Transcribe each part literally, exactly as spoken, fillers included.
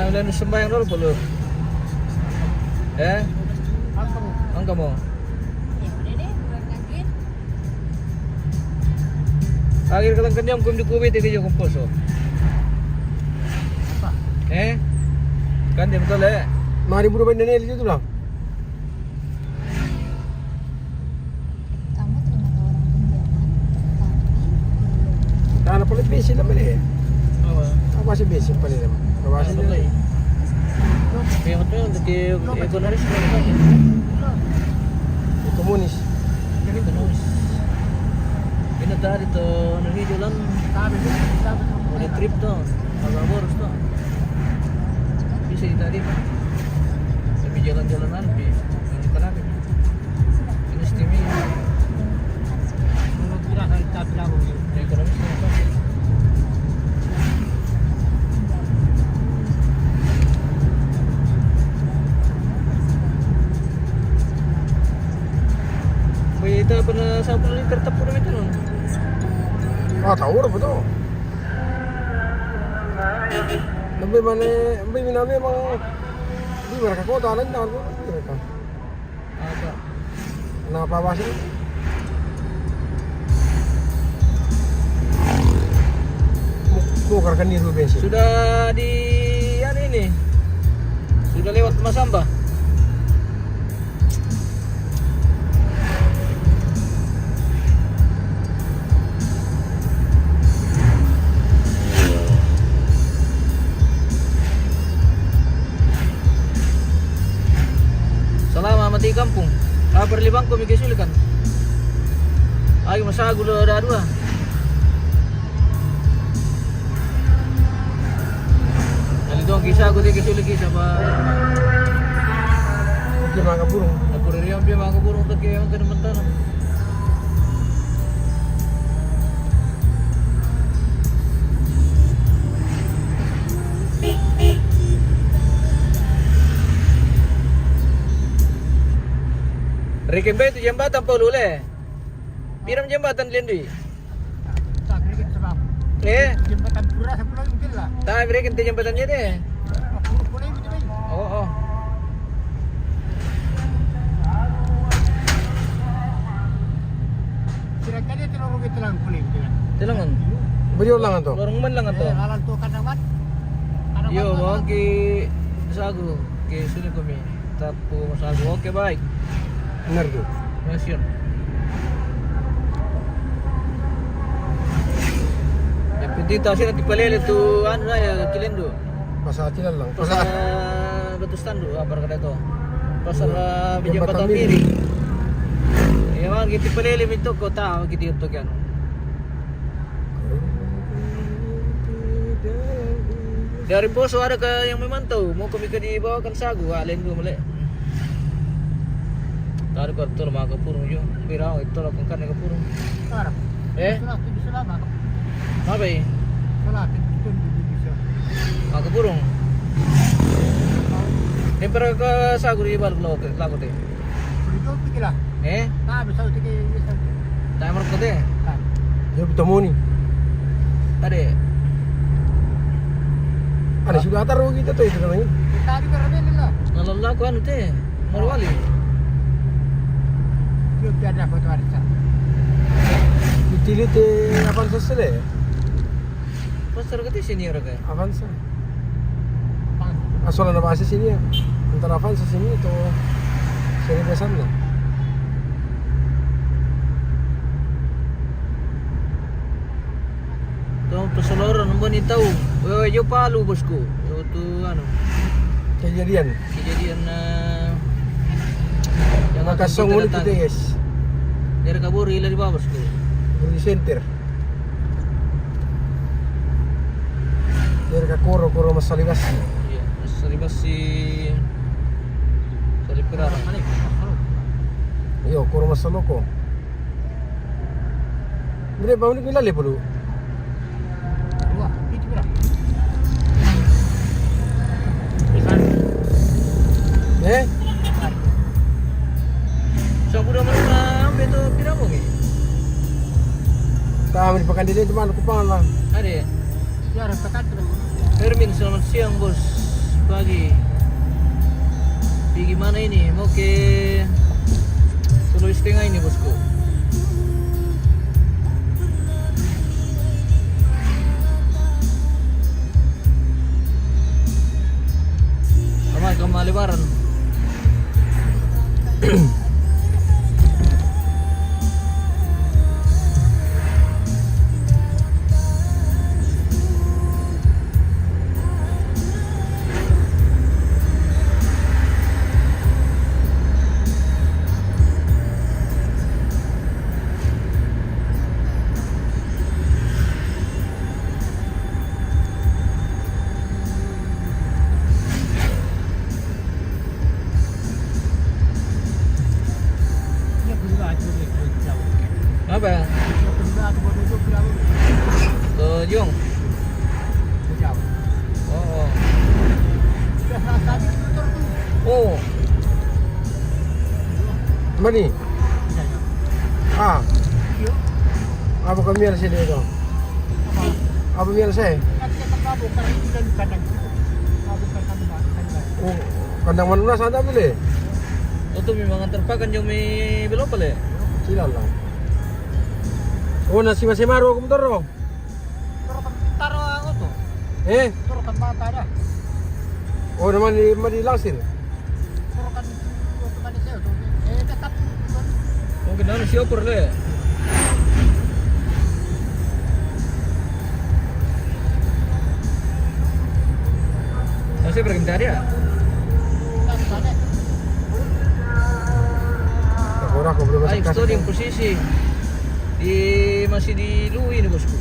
Ulan sembahyang dulu, Polo. Eh? Angka mo. Angka mo. Akhir kalang kanyang kum di kubit, ikaw yung kumposo. Eh? Kan dia betul, eh? Mari berubah ini, itu lah. Kamu terima tawaran pinjaman, tapi Nah, na pala busy naman eh. Oo. Ako kasi busy pa rin naman. Ano ba kasi Sabagay. Kaya ko to, nag-economist na naman eh. Komunis. Economist. Pinatari to, ano rin, Jolan? Sabi ko, sabi ko. Wala trip to. Mag-amoros to. Bisa itali pa. Sabi jalan-jalan ano, di. Ano pa natin? Ini si Timmy. Ekonomis na ito. May ita pa na sampung liter, tapo na ito, no? Ah, taur apa tuh? Lebih mana, lebih mana memang di mereka kota lain, tahu mereka. Apa? Kenapa, Bas? Mau, mau kerjakan di Ruben sih. Sudah di, anu ini. Sudah lewat Masamba. Salama mati kampung. Lapar libang ko, mikisulikan. Agi masagu lo dadua. Dali dong, kisa aku tiga sulit kisa, Pak. Dia makan burung. Aku dari yang dia makan burung, tak kayak yang kena mentana. Rikin ba itu jembatan pa lule? Piram jembatan Lendi? Tak, Rikin sebab. Eh? Jembatan pura sepuluh mungkin lah. Tak, Rikin itu jembatannya deh. Pura, pura itu, Rikin. Oh, oh. Kira-kira itu lorong itu lang kuning, kira. Tilangan. Beri ulangan tuh. Lorong man lang to. Eh, alam tuh kadang mat. Kadang Yo, mat, oke. Sagu, oke, sudah kami. Tapu masagu. Oke, baik. Benar tuh. Masih. Ya, pintu itu hasilnya dipalele tuh, anu, ya, Kilendo. Pasar Cilalang. Pasar Batu Standu, apa kata itu? Pasar, eh, Bijak Jembatan Batu Miri. Miri. Ya, man, gitu pelele itu kota, gitu itu kan. Dari Poso ada ke yang memantau, mau kami ke dibawakan sagu, ah, lain dulu, Malek. Tadi kau betul maka purung jo. Birau itu lah kengkan ke purung. Sekarang. Eh? Itulah tujuh selama. Apa ini? Salah, tujuh bisa. Maka purung. Yang pernah ke sagu di balik lo ke lagu teh. Itu pikirlah. Eh? Nah, bisa itu ke bisa. Tak merokok teh. Nah. Dia bertemu nih. Tadi. Ada sudah taruh gitu tuh itu namanya. Tadi berapa ini lah? Kalau lagu anu teh. Morowali. Io più adesso quanto vale sa. Utility Avanza sele? Posso che ti senior che? Avanza. Avanza. Ah, solo la base senior. Antara Avanza senior to senior sana. Tong pesoloran, nung bani tau. Wewe jo Palu, bosku. Yo tu, anu. Kejadian. Kejadian, eh, yang Makasong kita ulit datang. Itu, guys. Dari Kaburi, lari bawah, bosku. Buri Center. Dari Kakoro, Koro Masalibasi. Iya, Masalibasi. Salipirara. Iyo, Koro Masaloko. Mire, ba, unik milale pulu. Dua, itu berapa? Eh? Sa kuda mana ambil tu pira mo ni? Kami di Pekan Dili cuma aku pala. Ada ya? Ya, ada Pekan Dili. Hermin, selamat siang, Bos. Pigi mana ini? Mau ke Sulawesi Tengah ini, bosku. Sama, kembali bareng. Apa? Ke Jung. Oh, oh. Oh. Mani? Ah. Apa kami ada sini tu? Apa kami ada saya? Oh, kandang mana sana boleh? Oh, tu memang terpakan jung mi belum boleh. Silalah. Oh, nasi masih maru aku motor. Taro aku tu. Eh? Taro kan mata dah. Oh, nama di, nama di Langsir? Taro kan itu kan saya tu. Eh, tetap. Oh, kenal si oper le. Masih berkendali ya? Aku ora, aku belum. Ay, masuk gusto kasih din posisi. Di, masih di Louie ni, bosku.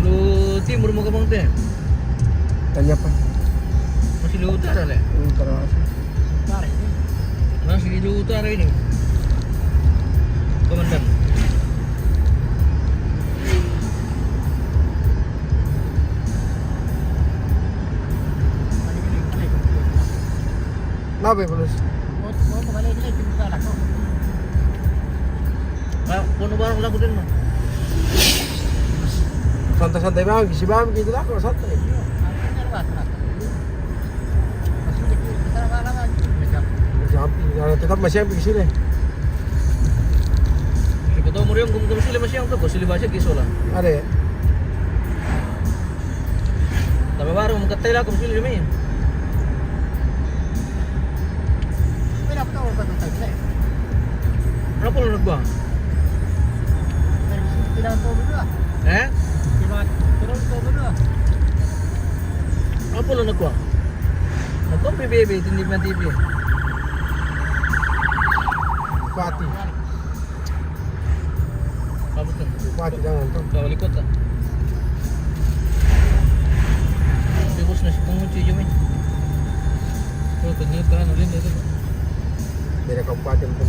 Lu timur mo ka bang te. Tanya apa? Masih lu utara le. Utara. Masih lu utara ini. Komandan. Kenapa ya, Bulus? Ah, puno barang laku din mo. Santai-santai banget, gisi banget gitu lah kalau santai. Masih, ya, tetap masih yang di sini. Siapa tahu muriam gum sili masih yang tu, sili baca kisola. Ada ya? Tapi baru mau ketela aku sili demi. Berapa lu nak buang? Eh? Apa lu nak buang? Nak kopi, baby, tindip nanti, baby. Bupati. Apa tu? Bupati jangan tu. Dah wali kota. Dia bos nasi pengunci je, meh. Oh, ternyata anu lain dia tu. Beda kabupaten tu.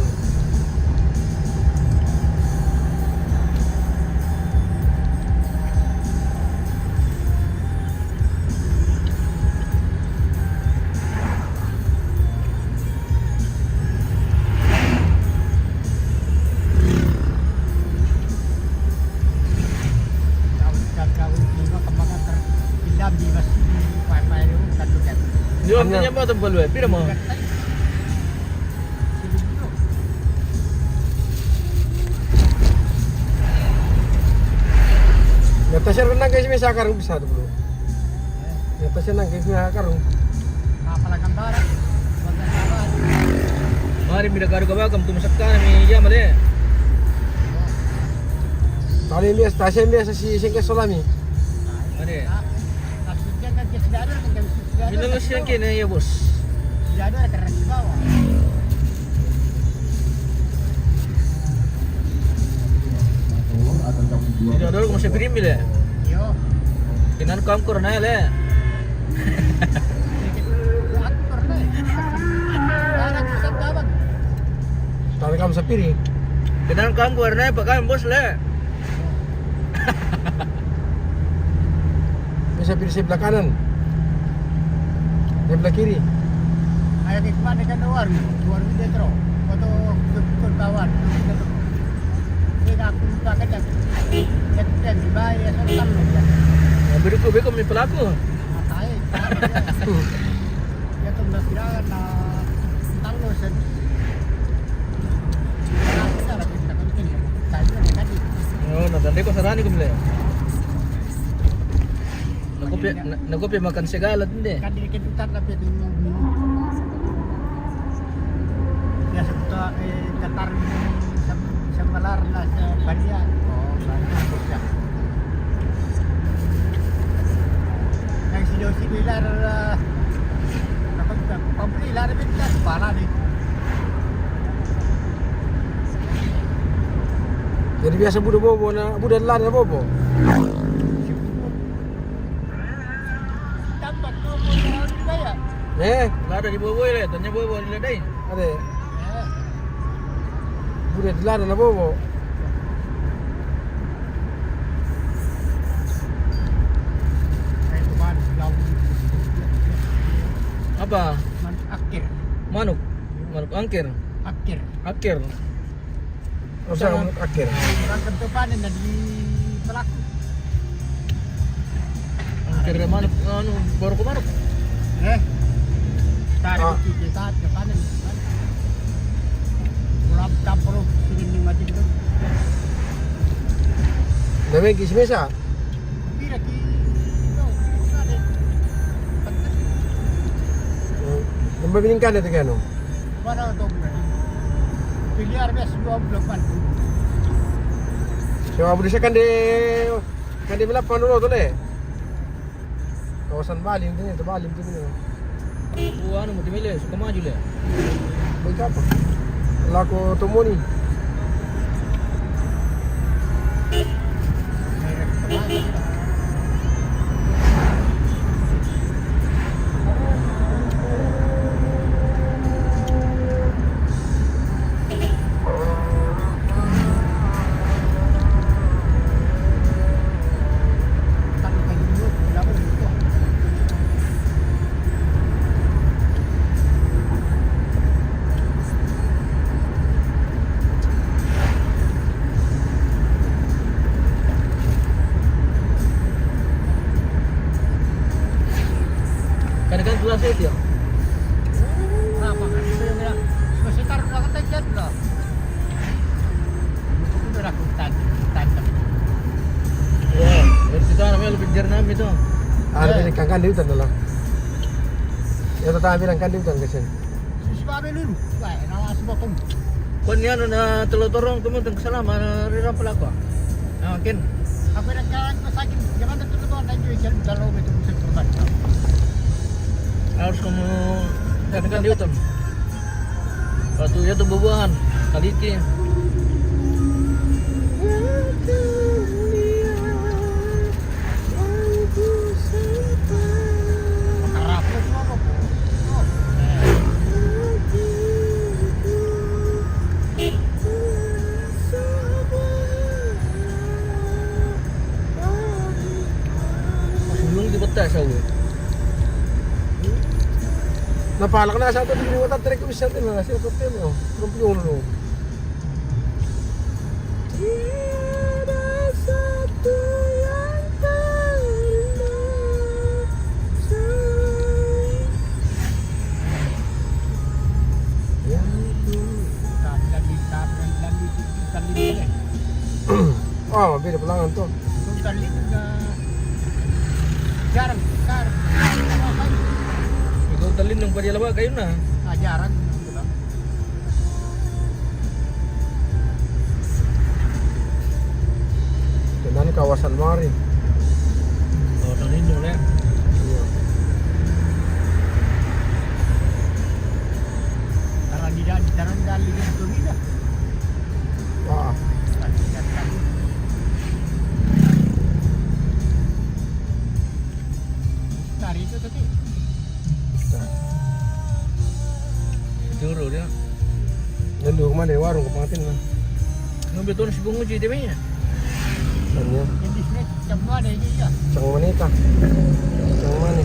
Di waktu nyampe tempat lu, pira mau? Natasha renang guys, bisa karung bisa tu belum. Natasha nang guys, bisa karung. Apalagi kan barang. Mari, mira karu kabakam tu masakan mi jam ale. Tali mi, Natasha mi, sa si sengke solami. Mari. Minum siang kini ya, bos. Tidak ada masih piring bile. Yo. Kinan kam kurna le. Aku kurna. Barang susah dapat. Tali kam sapiri. Kinan kam kurna, pakai bos le. Bisa pilih sebelah kanan. Sebelah kiri. Ayo ke kuat dekat warung, warung dia terus. Foto ke kawan. Dia aku lupa kata. Dia dibayar asal tahu. Ya, beri ku, beri ku mi pelaku. Matai. Dia tu dah kira na tahu sen. Kita lagi kita kan ini. Tadi tadi. Oh, na tande ko sarani kumle. Naku pi, na-, naku pi makan segala tende. Kan dikit utat na pi di. Biasa kita, eh, katar sa, sa malar na sa baria. Oh, baria, bocah. Yang si Josi bilar, eh, apa kita? Pembeli lah, ada kita, kepala ni. Jadi biasa budak bobo na, budak lana bobo. Tampak tu pun orang dibayar. Eh, lada di bobo le, tanya bobo di ladai. Ada. Budak di lana bobo. Apa? Manuk akir. Manuk? Manuk angkir. Akir. Akir. Usah manuk akir. Orang tentu panen dan di pelaku. Angkir manuk, anu, baru ke manuk. Eh. Tarik. Ah. Kita ke panen. Kurang campur sini mati tu. Namanya kismis ah? Pira ki-, no, bukan deh. Pantes. Hmm. Nambah biningkan itu kan? Mana tu? Pilihan bes dua puluh delapan. So, abu desa kan de, kan de melap kan dulu tu le. Kawasan Bali intinya itu, Bali intinya. Oh, anu, Mutimile, Sukamaju le. Baik apa? Laku Tomoni. Kadang-kadang kelas itu ya. Apa kan? Saya bilang, "Masih taruh dalam kota jet lah." Itu udah aku tan-, tancap. Ya, dari situ namanya lebih jernih itu. Ah, lebih kangkan di hutan lah. Ya, tetap bilang kan di hutan, kasihan. Sisi babe lulu. Wah, enak lah, sebab pun. Kon ni anu na telo torong tu mun teng salama na rira pelako. Na kin. Aku nak kan ko sakit. Jangan tu tu dan juga kalau betul betul korban. Harus kamu kan di hutan. Batu ya tu bubuhan. Kaliki. Sulung di betas aku. Napalak na sa to, di ko tatrek ko bisan din na siya to, pero, pero, pero, Tiada satu yang terima. Yang itu. Bukan lagi, bukan lagi, bukan lagi. Oh, beda pulangan tuh. Bukan lagi juga. Jarang, jarang. Itu talin nang pada laba kayu na. Ah, jarang. Dengan kawasan mari. Kawasan lindung, ya. Iya. Karena di dalam, di dalam, di dalam lindung ini dah. Wah. Karena di dalam. Dari itu tadi. Nah. Juru dia. Dan di rumah dari warung kepatin lah. Ngambil tuan si penguji dia punya. Dan ya. Jadi sini jam dua ada ini ya. Cang mana kah? Cang mana?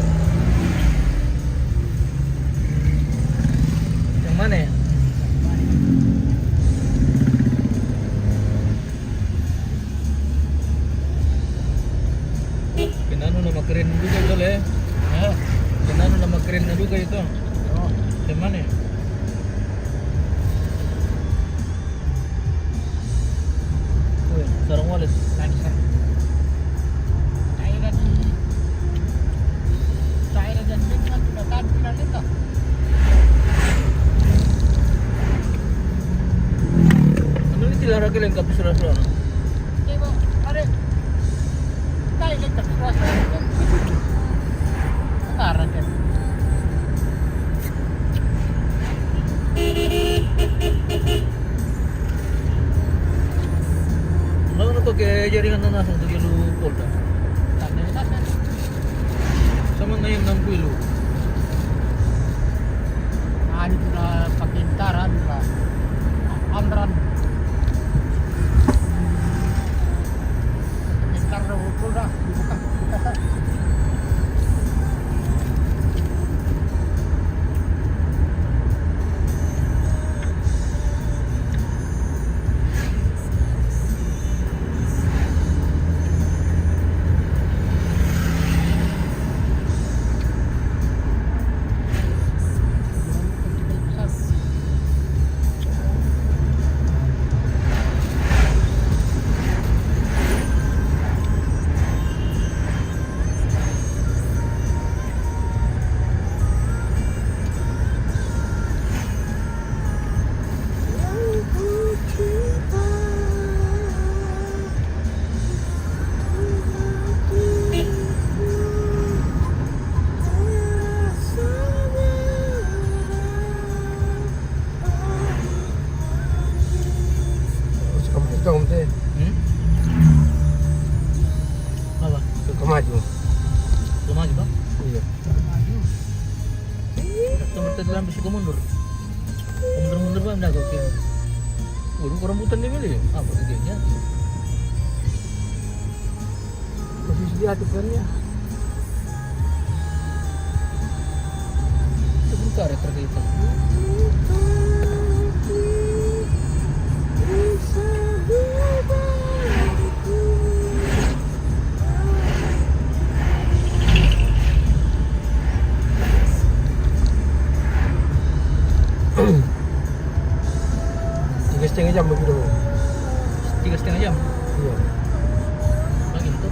Mana? Kenanu nama keren juga itu, Le. Hah? Kenanu nama keren juga itu. Oh. Yang mana? Wih, sarung walis. Lancar. Saya dari, saya dari Denmark sudah tadi bilang itu. Anu ini tidak lagi lengkap surat-surat. Oke, Bu. Mari. Saya lengkap surat-surat. Sekarang, kan. Lalu na pakai jaringan na nasang tu jalu Polda. Sama na yun ng Puilo. Ano ito na pakintaran na amran. Pakintaran na Polda. Suka maju kamu teh. Hmm? Apa? Suka maju. Suka maju, Bang? Iya. Nomor tadi lampu suka mundur. Mundur-mundur, Bang, dah kau kira. Waduh, rambutan dia milih. Apa kerjanya? Posisi dia tuh kan ya. Sebentar ya, terkait. Tiga setengah jam begitu. Tiga setengah jam? Iya. Pagi itu.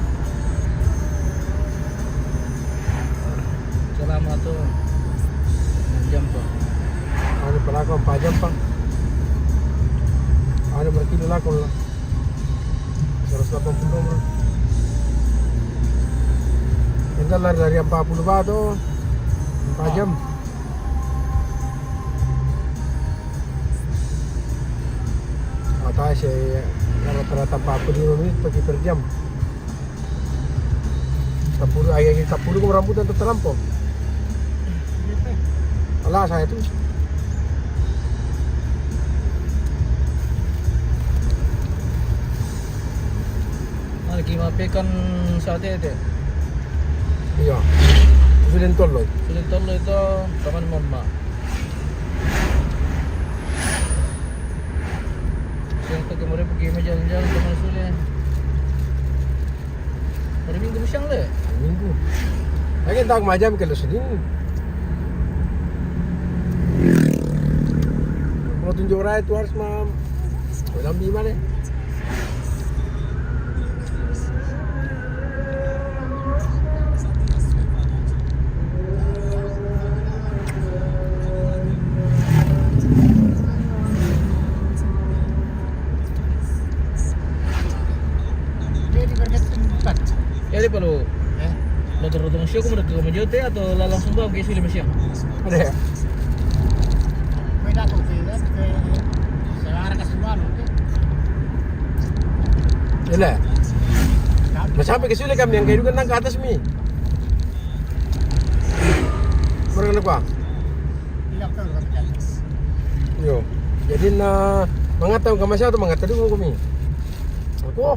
Selama tu enam jam tu. Anu, pala ko empat jam, Pak. Anu, berkilo lakon lah. Seratus delapan puluh lah. Kita lari dari empat puluh bah tu. Empat jam. Mata saya rata-rata empat puluh lima menit pergi per jam. Sepuluh, akhir-akhir sepuluh kau rambutan tu terlampau. Alah, saya tu. Lagi mapikan sate tu. Iya. Sudah tolong. Sudah tolong itu teman mama. Siang tu kemarin pergi jalan-jalan sama Sule. Hari Minggu siang le. Minggu. Lagi tak macam kalau Senin. Mau tunjuk raya tu harus mam. Dalam di mana? Jadi berkat tempat. Ya, dia perlu. Eh? Lo terus tunggu siapa, mau datang ke Majote atau langsung bawa ke Sule Masiang? Ada. Beda tu, beda. Sekarang kasih malu. Yalah. Nah, sampai ke Sule kami yang kehidupan nang ke atas mi. Berapa nak kuah? Yo. Jadi na mangata ka masa tu mangata dulu kami. Aku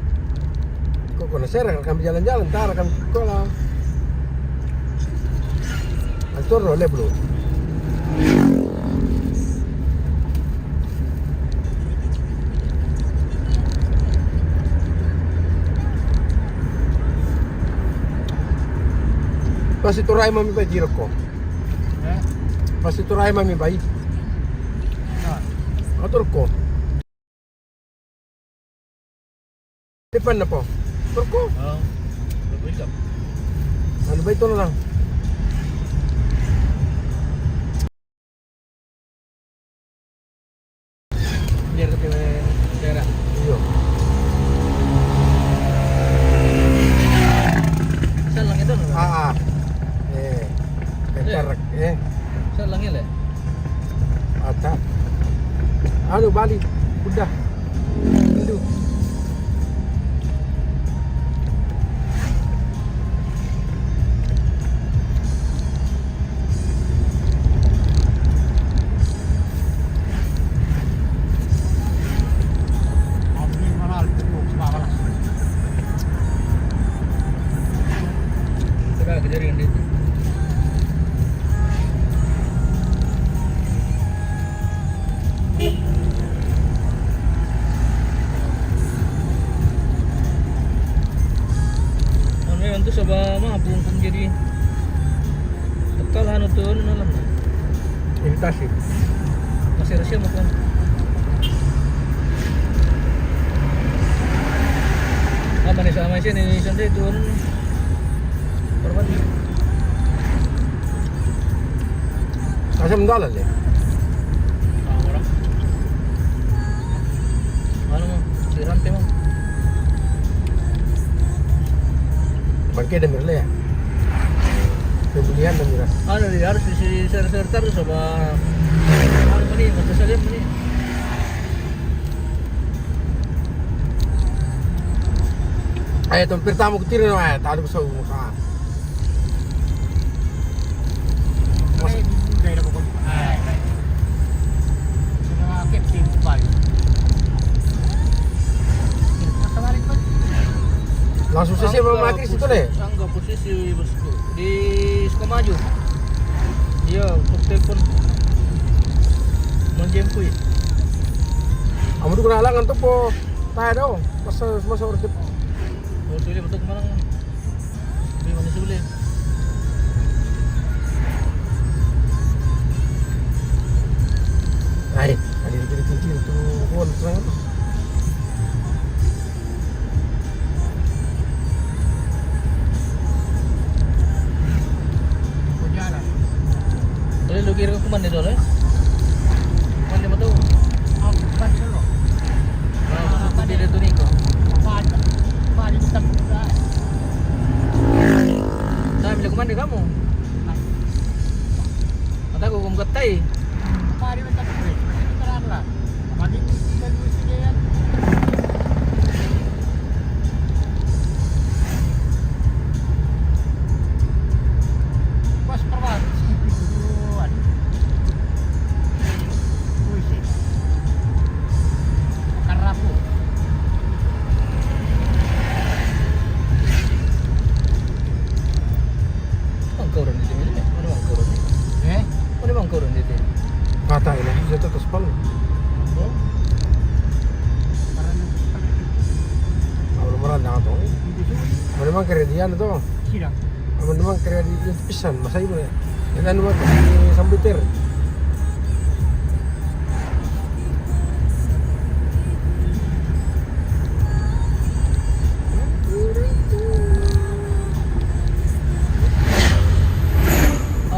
kok kena serang kami jalan-jalan tar kami sekolah. Astor lo le bro. Pasi turai mami bai tiro ko. Pasi turai mami bai. Atur ko. Depan na po. Turko. Oh. Anu bai tolo lang. Biar ke daerah. Iyo. Asal lang ito, no? Ah, ah. Eh, kencang, eh. Asal lang ito, eh. Ata. Anu, balik. Udah. Aduh. Anu, yang tu sebab mah pungkung jadi tekal anu tu, anu, dalam. Iritasi. Masih Rusia mah, Bang. Apa nih sama sih nih, santai tu, anu. Korban. Asam dalan ya? Orang. Anu, Bang, di rantai, Bang. Bangke ada mirle ya? Pembelian ada mirle. Anu, di harus di si sertar sama. Anu, ini, mata saya ini. Ayo, tumpir tamu kutiri no, ayo, tadi besok muka. Langsung sesi sama Makri situ deh. Sangga posisi, bosku. Di Sukamaju. Iya, untuk telepon. Menjemput. Kamu tuh kena halangan tuh, po. Tayo daw. Masa, masa order po. Oh, sulit betul kemarin. Di mana sulit? Ay, ada di kiri-kiri tuh. Kuan, terang. Boleh lu kira ke mana dulu, eh? Mana mau tahu? Apa dulu? Nah, apa dia tu ni kau? Apa aja? Apa aja tetap juga. Nah, bila ke mana kamu? Mata aku kamu katai. Apa dia tetap? Terang lah. Apa dia? Bangkau rin dito, ini. Ano bangkau rin? Eh? Ano bangkau rin dito? Bata ini, bisa tuh ke sepuluh. Oh. Kalau merah jangan tuh. Mana emang keredian itu? Sidang. Apa emang keredian pisan, masa ibu ya? Ini anu apa? Ini sambutir.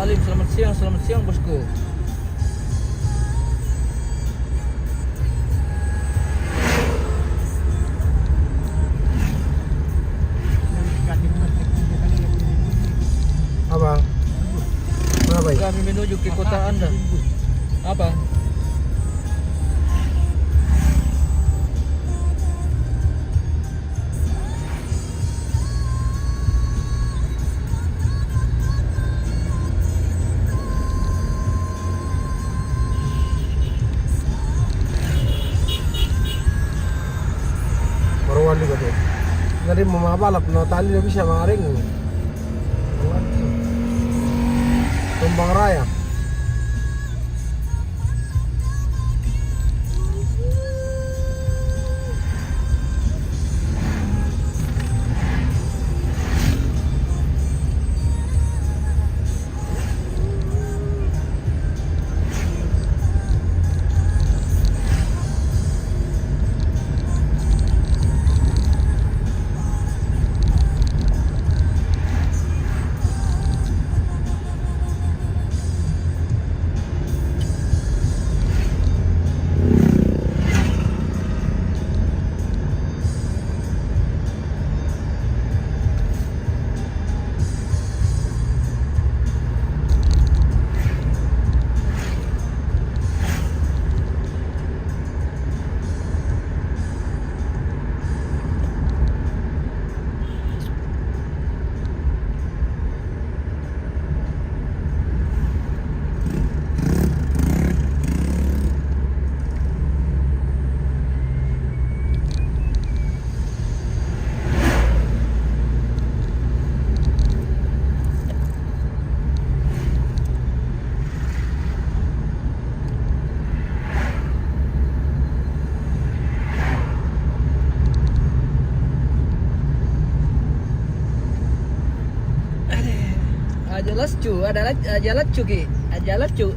Alim, selamat siang, selamat siang, bosku. Apa? Apa ya? Kami menuju ke kota Anda. Apa? Baru wali kau tu. Nanti mau mabalap, no tali dah bisa maring. Tumbang raya. Lascu, ada lac-, aja lascu ki, aja lascu.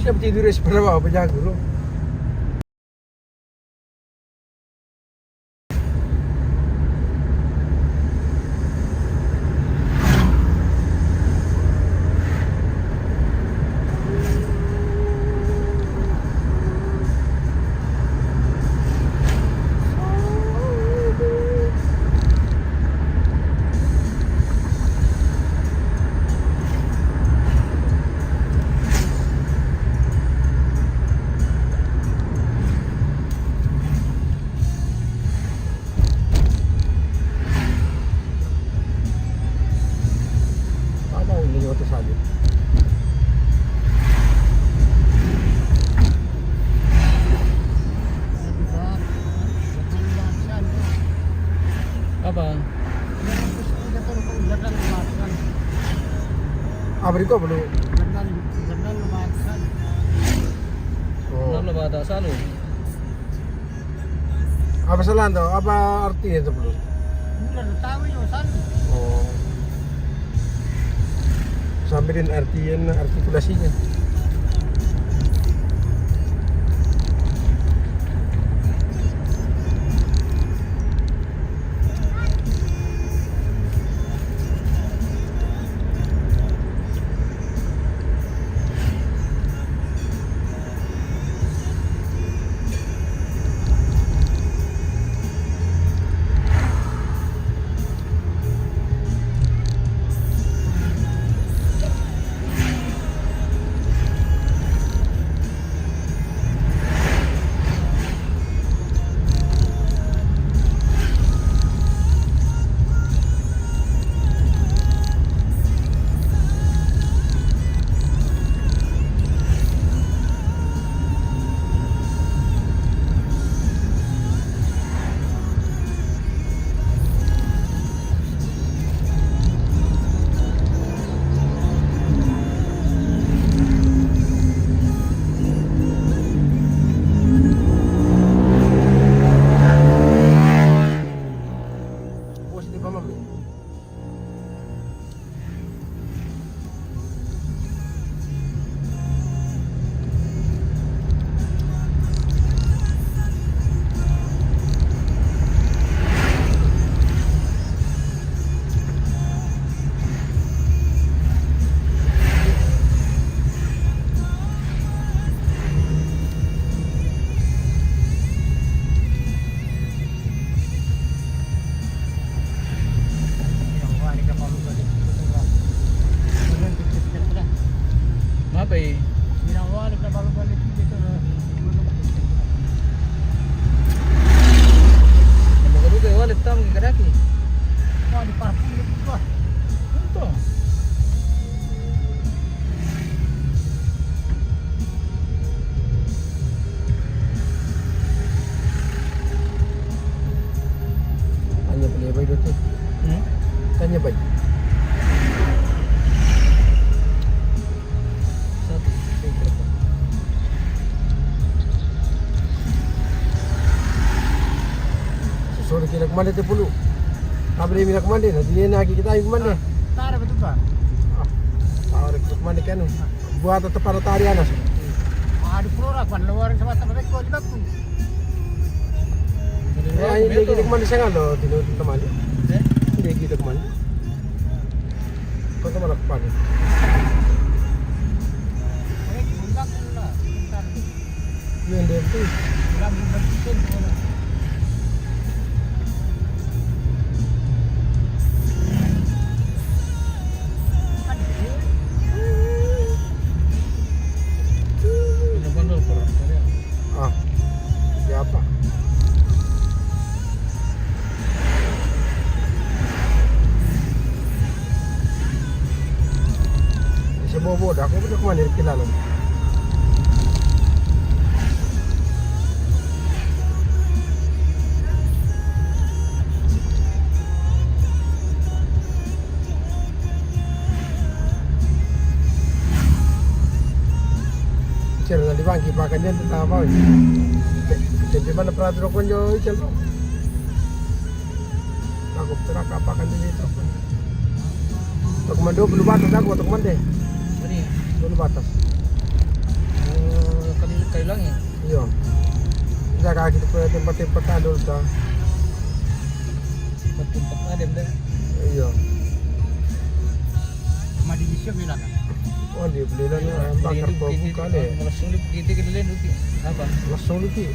Siapa tidur di sebelah bawah, apa jago lo? Apa ini waktu salib? Apa? Apa di kau belum? Oh. Kenapa tak selalu? Apa salah tu? Apa artinya tu belum? Bukan tahu ya, salah. Oh. Sampai dengan artian, artikulasinya. Mape? Sina wale ka balu balik itu. Kamu kedua wale tam kadaki. Wah, di parfum itu. Untung. Tanya beli apa itu tu? Hmm? Tanya baik. Satu. Sore kira kemana tu pulu? Kabri mina kemana? Nanti dia nak kita kemana? Tara betul, Pak. Ah, tara kita kemana kan? Buat tetap pada tari anas. Adu pelora kan, luar sama sama kau di baku. Eh, ini dia kita kemana saya ngalo, di teman. Eh? Dia kita kemana? Kau teman aku pakai. Ini dia tu. Ah, siapa? Sa bobo da ko ko man kilala. Sir, nali Bang, kipakan dia tentang apa? Jadi mana peraturan konjo ikan? Aku terak apa kan ini truk. Truk mana dua puluh batas aku, truk mana deh? Mana ya? Dua puluh batas. Oh, kali, kali ulang ya? Iya. Bisa kaki tempat-tempat anu ta. Tempat-tempat ada dah. Iya. Madi bisa bilang. Oh, dia beli lah, iya, bakar bau bukan deh. Langsung di, di, di, di, apa? Langsung di.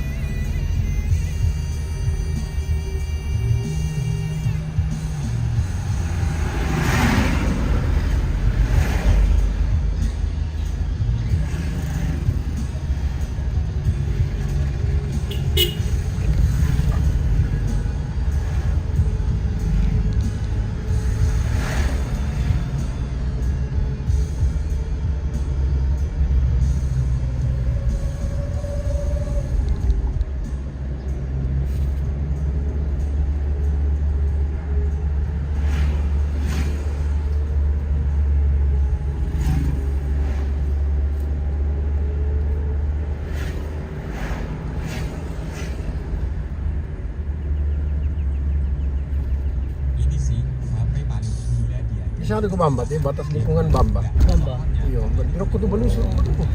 Di sana ke Bamba, di batas lingkungan Bamba. Bamba. Iya, berarti aku tuh belum suruh aku tuh.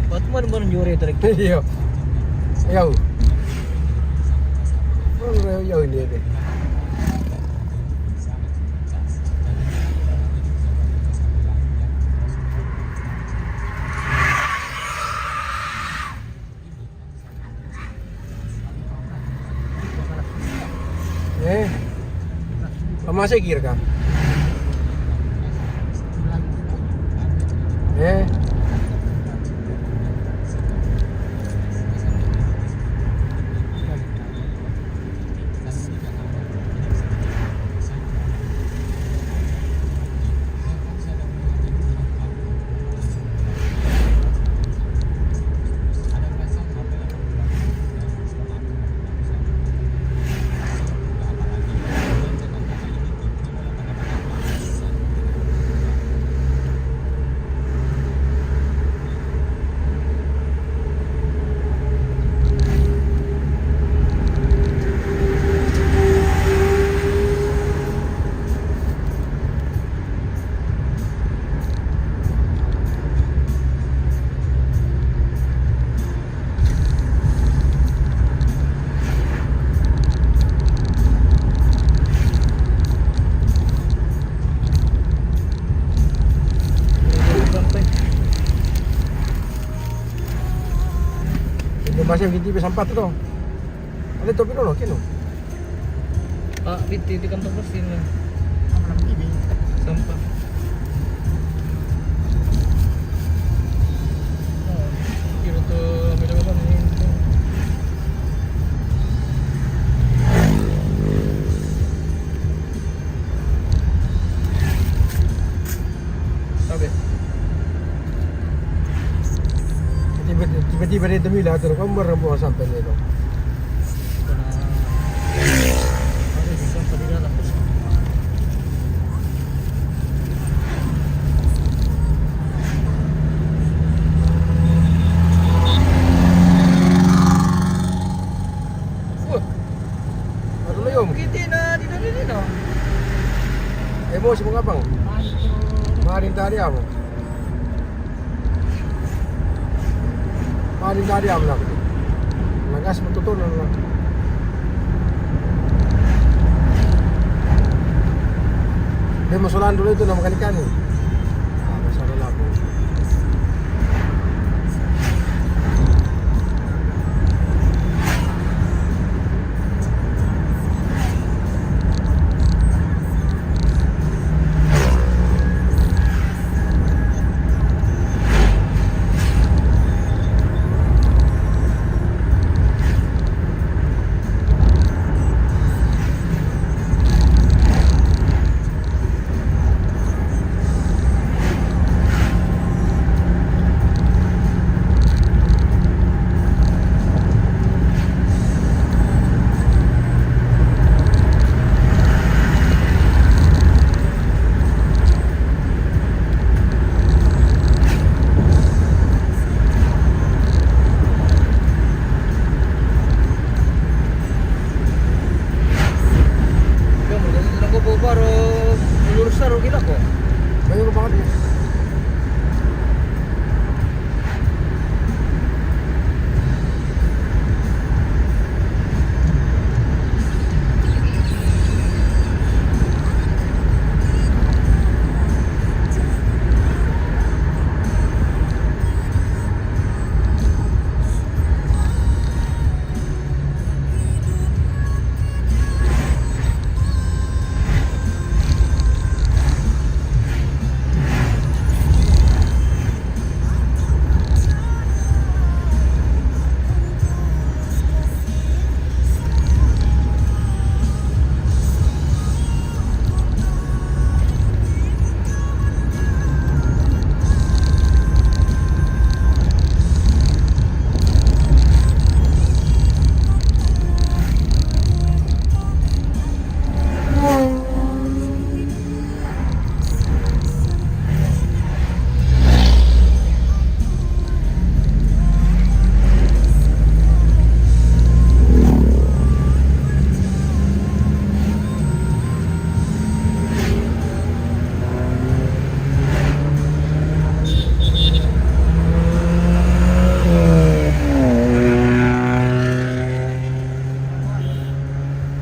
Buat mana baru jore tadi? Iya. Iya. Oh, iya, iya, ini deh. Eh, lama saya kira kah? Eh, Ini masih gitu sampai tuh. Ada topi dulu, kino. Pak, di, di, di kantong pos ini. Sampah. Oh, kira tuh, beda-beda nih. Sabi. Tiba-tiba, tiba-tiba dia temu lah, terus kamu merembuat sampai dia tu. Wah. Ano na yun? Hindi na, di na rin, no? Ay mo, si mga pang. Maring tali ako. Paling tadi ako lang. Nagas mo tuto na lang. Di mo sulan dulu itu na makanikan eh. Ah, masalah lah. Taruh gila kok. Banyak banget ya.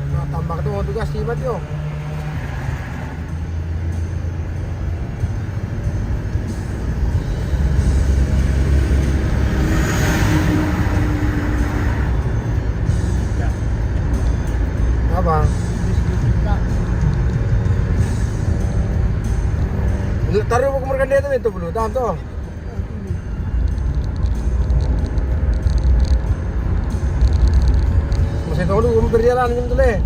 Nah, tambah kedua tugas sih, Mat, yo. Apa? Taruh ke mereka dia tu, itu belum tahu tu. Masih tahu dulu berjalan macam tu leh.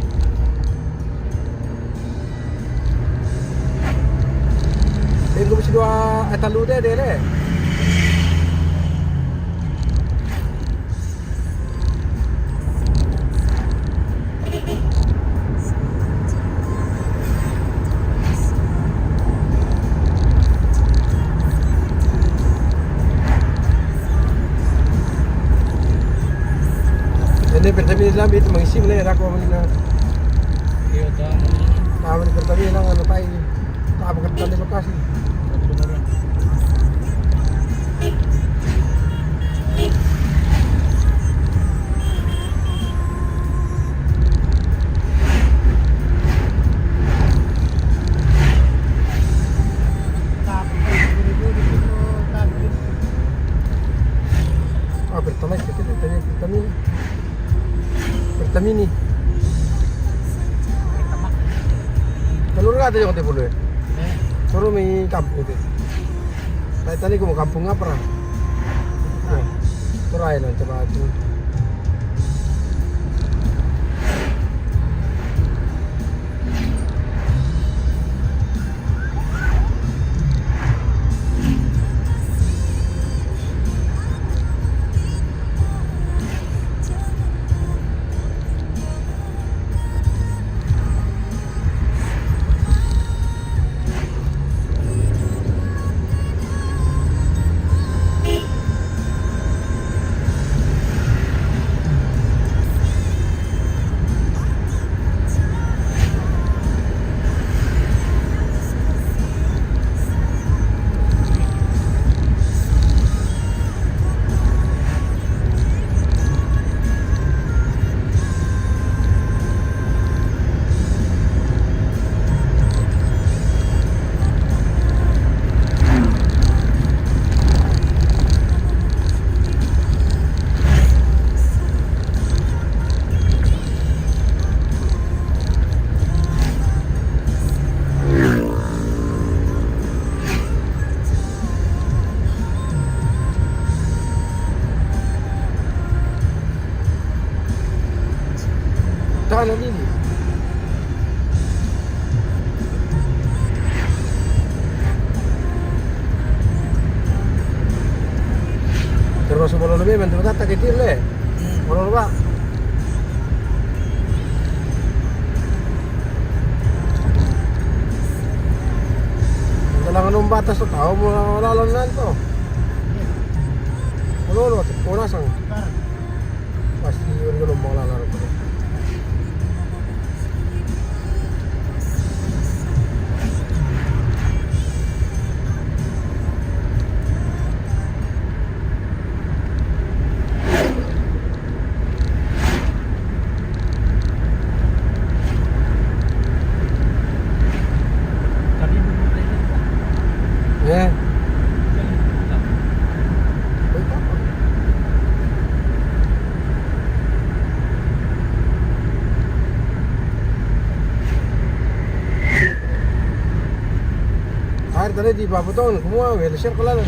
Dia masih dua, eh, talu dia, dia leh. Ini Pertamina lang, itu mangisi mo na, ako man na. Iyo, tama. Tama ni Pertamina lang, ano pa ini. Tama ka tali lokasi. Ah, Pertalite, Pertamina, Pertamina. Pertamini. Telur nggak ada yang tipe ya? Suruh mi kampung itu. Tadi tadi gua mau kampung apa, Ram? Ya. Terakhir lah, coba tuh. Tanah ini. Termasuk bolo lebih, bentuk kata kecil deh. Bolo, Pak. Talangan umbatas tu, tahu mo lalan nan tu. Ulolo, tu puna sang. Pasti uri ko lombang lalan ko. Ar tane di baba to kumwa wele sher kolala.